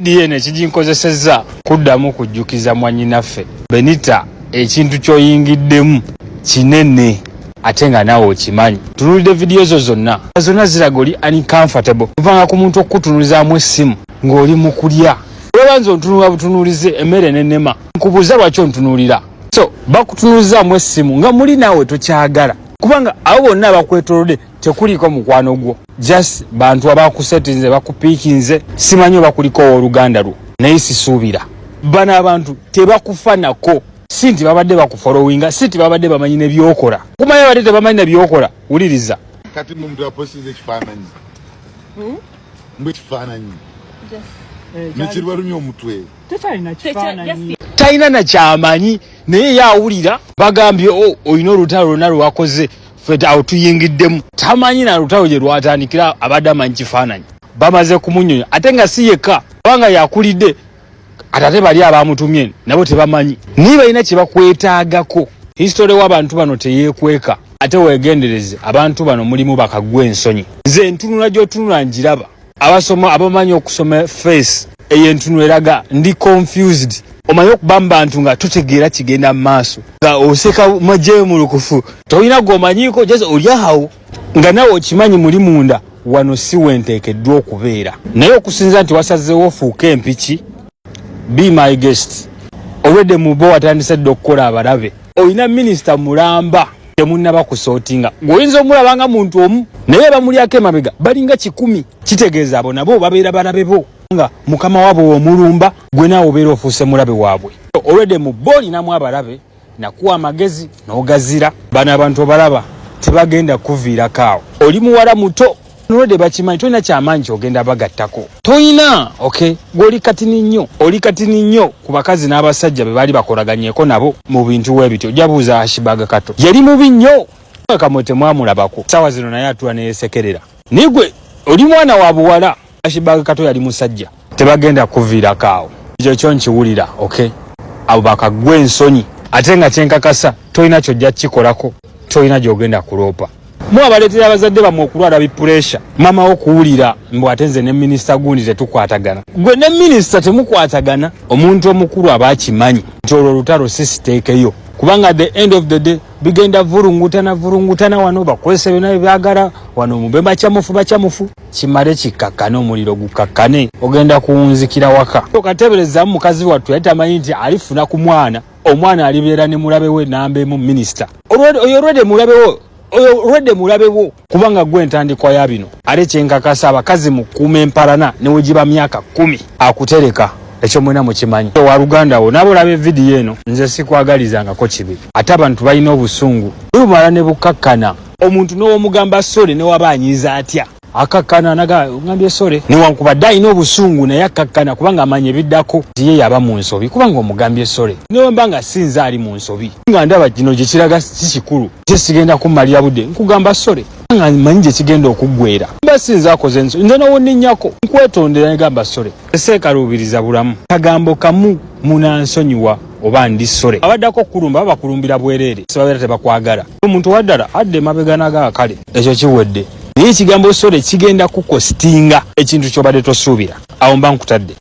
Vidiyo eno ekiginkozesezza kuddamu kujjukiza mwannyinaffe Benita ekintu ky'oyingiddemu kinene ate nga naawe okimanyi. Tunuulidde vidiyo zo zonna, zonna ziraga oli uncomfortable. Ovanga ku muntu okukutunulizaamu essimu ng'oli mu kulya. Olaba nze ontunula butunuulize emmere n'ennema. Nkubuuza lwaki ontunuulira? So bakutunuzaamu essimu nga muli naawe tokyagala, kubanga abo bonna abakwetolodde tekuliiko mukwano gwo, just bantu abakusetinze, bakupiikinze, simanyi oba kuliko owooluganda lwo, naye sisuubira. Bano abantu tebakufa nako, si nti babadde bakufolowinga, si nti babadde bamanyi ne byokola. Kumanya babadde tebamanyi ne byokola. Wuliriza. Kati muntu apostinze ekifaananyi, mbu ekifaananyi nekiribalumya omutwe. Tekyalina kifaananyi. Talina nakyamanyi, naye ye awulira bagambye, "O, olina olutalo lwonna lwewakoze, ffe awo tuyingiddemu." Tamanyi na lutalo gye lwatandikira, abadde amanyi kifaananyi. Bamaze kumunyonya, ate nga si yekka, kubanga yakulidde ate ate bali abamutumye nabo tebamanyi, naye balina kye bakwetaagako. History w'abantu bano teyeekweka. Ate weegendereze, abantu bano mulimu bakagwa ensonyi. Nze entunula gy'otunula njiraba. Abasoma, abamanyi okusoma face, eyo entunula eraga ndi confused. Omanyi okuba mu bantu nga totegeera kigenda mu maaso, nga oseka majeemulukufu, tolina gwomanyiiko, just oli awo nga nawe okimanyi muli munda wano si wenteekeddwa okubeera. Naye okusinza nti wasazeewo ofuuke empiki, be my guest. Olwedde mubo watandise dda okukola abalabe. Olina minisita mulamba temunnaba kusootinga, gweoyinza omulaba nga muntu omu, naye bamulyako emabega balinga 100. Kitegeeza abo nabo babeera balabe bo, nga mukama waabwe omulumba, gwe naawe obeera ofuuse mulabe waabwe. Olwedde mu bo olinamu abalabe. Nakuwa amagezi n'ogazira. Bano abantu obalaba tebagenda kuviirako awo. Oli muwala muto, olwedde bakimanyi tolina kyamaanyi kyogenda bagattako, toyina. Okay, gw'oli katini nnyo, oli katini nnyo ku bakazi n'abasajja be baali bakolaganyeko nabo mu bintu weebityo. Ojja buuza Hashibaga Kato, yali mubi nnyo, kamwe temwamulabako. Saawa zino naye atula neyesekerera, naye gwe oli mwana wa buwala. Hashibaga Kato yali musajja. Tebagenda kuviirako awo, ekyo kyo nkiwulira. Okay, abo bakagwa ensonyi, ate nga kyenkakasa tolina kyojja kukikolako, tolina gyogenda kuloopa. Mu abaleetera abazadde bammwe okulwala bipuresha, mama wo kuwulira mbu ate nze ne minisita gundi tetukwatagana. Gwe ne minisita temukwatagana. Omuntu omukulu aba akimanyi nti olwo olutalo si siteekeyo, kubanga at the end of the day bigenda vulungutana vulungutana. Wano bakozesa byonna byebyagala, wano mube bakyamufu bakyamufu, kimale kikakkane, omuliro gukakkane, ogenda kuwunzikira waka. Okateeberezaamu mukazi wattu yali tamanyi nti alifuna ku mwana, omwana alibeera ne mulabe we namba emu, minisita oyo. Olwedde mulabewo oyo, olwedde mulabewo, kubanga gwe entandikwa ya bino. Ate kyenkakasa, abakazi mukuuma empalana newegiba myaka 10 akutereka. Ekyo mwena mukimanyi. Waluganda wo naaba olaba evidiyo eno, nze sikwagalizangako kibi. Ate abantu balina obusungu, bumala ne bukakkana. Omuntu n'owomugamba sorry, newaba anyiiza atya, akakkana naga ngambye sorry, newankubadde alina obusungu, naye akakkana kubanga amanya ebiddako nti ye yaba mu nsobi, kubanga omugambye sorry. Newemba nga sinze ali mu nsobi, nga ndaba kino gye kiraga si kikulu, te sigenda kummalira budde nkugamba sorry, nga manyi gye kigenda okuggwera. Mba sinze akoze ensobi, nze nowonninnyako nkwetondera negamba sorry. Seekaluubiriza bulamu. Kagambo kamu, munansonyiwa oba ndi sorry. Abaddako okukulumba baba bakulumbira bwereere, sibabeera tebakwagala. Omuntu waddala adda emabega nagaa kale ekyo kiwedde, naye ekigambo sorry kigenda kukostinga ekintu kyobadde tosuubira. Awo mba nkutadde.